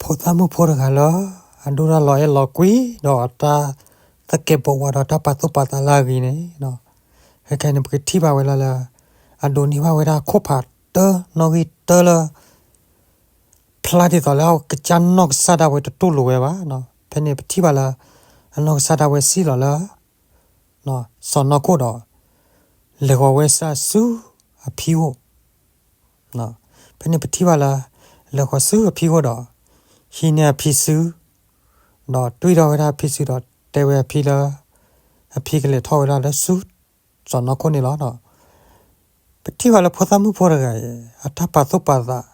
ဖိသၣ်မုၣ်ဖိတဂၤလၢ အဒိၣ်ဒၣ်လီၤအဲၣ်လီၤကွံဒီးအတၢ်သကဲးပဝးဒီးတၢ်ပာ်သူၣ်ပာ်သးလၢအဂ့ၤန့ၣ်, ခဲခဲန့ၣ် ပကထံၣ်ဘၣ်ဝဲလၢ အဒိးန့ၢ်ဘၣ်ဝဲဒၣ်ခိၣ်ဖးတၢ နီၣ်ဂံၢ်တၢလၢ ဖျါဒ်သိးလၢအကစၢ်နီၢ်ကစၢ်ဒၣ်ဝဲတတူၢ်လိာ်ဝဲဘၣ်. ဖဲန့ၣ်ပထံၣ်ဘၣ်လၢ အနီၢ်ကစၢ်ဒၣ်ဝဲစံၣ်လီၤလၢ စီၢ်နီၢ်ခိၣ်ဒီး လဲၤဃီၤဝဲဆူအဖံအိၣ်. ဖဲန့ၣ်ပထံၣ်ဘၣ်လၢ လဲၤဃီၤဆူအဖံအိၣ်ဒီး ဟံးန့ၢ်အဖံစု ဒီးတွံၢ်ထီၣ်ဝဲဒၣ်အဖံစုဒီးတဲဝဲအဖံလၢ အဖံကလဲၤထီၣ်ဝဲဒၣ်လၢဆူ စီၢ်နီၢ်ခိၣ်န့ၣ်လီၤ. ပထံၣ်ဘၣ်လၢဖိသၣ်မုၣ်ဖိတဂၤအံၤ အတၢ်ပာ်သူၣ်ပာ်သး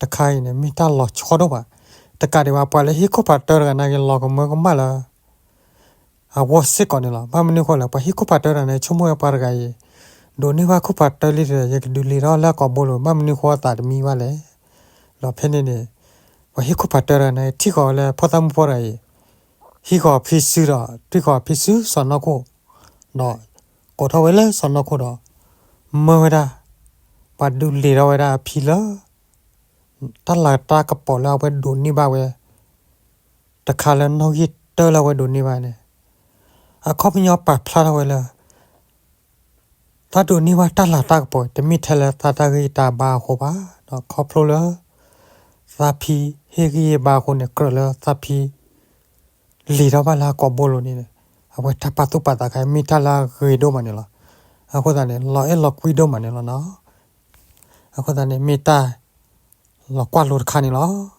တခါအံၤန့ၣ် မ့ၢ်တၢ်လီၤဆီဒိၣ်ဘၣ်. တကးဒံးဘၣ် ပှၤလၢဟံၣ်ခိၣ်ဖးတၢတဂၤန့ၣ်က့ၤ လီၤကမၢကမၣ်လၢ အဂီၢ်စ့ၢ်ကီးန့ၣ်လီၤ. ဘၣ်မနုၤဃိလဲၣ်, ပှၤဟံၣ်ခိၣ်ဖးတၢတဂၤန့ၣ် ဆိကမိၣ်ဝဲပှၤတဂၤအံၤ ဒိးန့ၢ်ဘၣ်ခိၣ်ဖးတၢလံဒီး ယကဒုးလ့ၤထီၣ်လၢအကိာ်ဘိလိၤ ဘၣ်မနုၤဃိအသးတမံဘၣ်လဲၣ်. ဒီးဖဲန့ၣ်န့ၣ် ပှၤဟံၣ်ခိၣ်ဖးတၢတဂၤန့ၣ် ထံၣ်ဃီၤဝဲလၢဖိသၣ်မုၣ်ဖိတဂၤအံၤ ဟံးဃီၤအဖံစုဒီး တွံၢ်ဃီၤအဖံစုစီၢ်နီၢ်ခိၣ် ဒီးကိးထီၣ်ဝဲလၢစီၢ်နီၢ်ခိၣ်ဒီး မၢဝဲဒၣ် ပှၤဒုးလ့ၤထီၣ်ဝဲဒၣ်အဖံလၢ တၢ်လၤတၢ်ကပီၤလၢအဝဲဒိးန့ၢ်ဘၣ်ဝဲ တခါလၢနီၣ်ဂံၢ်တၢလၢအဝဲဒိးန့ၢ်ဘၣ်န့ၣ်, အခီပညီပာ်ဖျါထီၣ်ဝဲလၢ တၢ်ဒိးန့ၢ်ဘၣ်တၢ်လၤတၢ်ကပီၤ တမ့ၢ်ထဲလၢသးတၢ်ဂံၢ်တၢ်ဘါအဃိဘၣ်, ဒီးခီဖျိလၢ သးဖံဟ့ၣ်ဂံၢ်ဟ့ၣ်ဘါအဃိန့ၣ် ကြၢးလၢသးဖံ လ့ၤထီၣ်ဘၣ်လၢအကိာ်ဘိလိၤန့ၣ် အဝဲတၢ်ပာ်သူၣ်ပာ်သးခါ မ့ၢ်တၢ်လၢအဂ့ၤဒိၣ်မးန့ၣ်လီၤ. အဃိသတးန့ၣ် လီၤအဲၣ်လီၤကွံဒိၣ်မးန့ၣ်လီၤနီၤ. အဃိသတးန့ၣ် မ့ၢ်တၢ်လီၤကွၢ်လိတခါန့ၣ်လီၤ.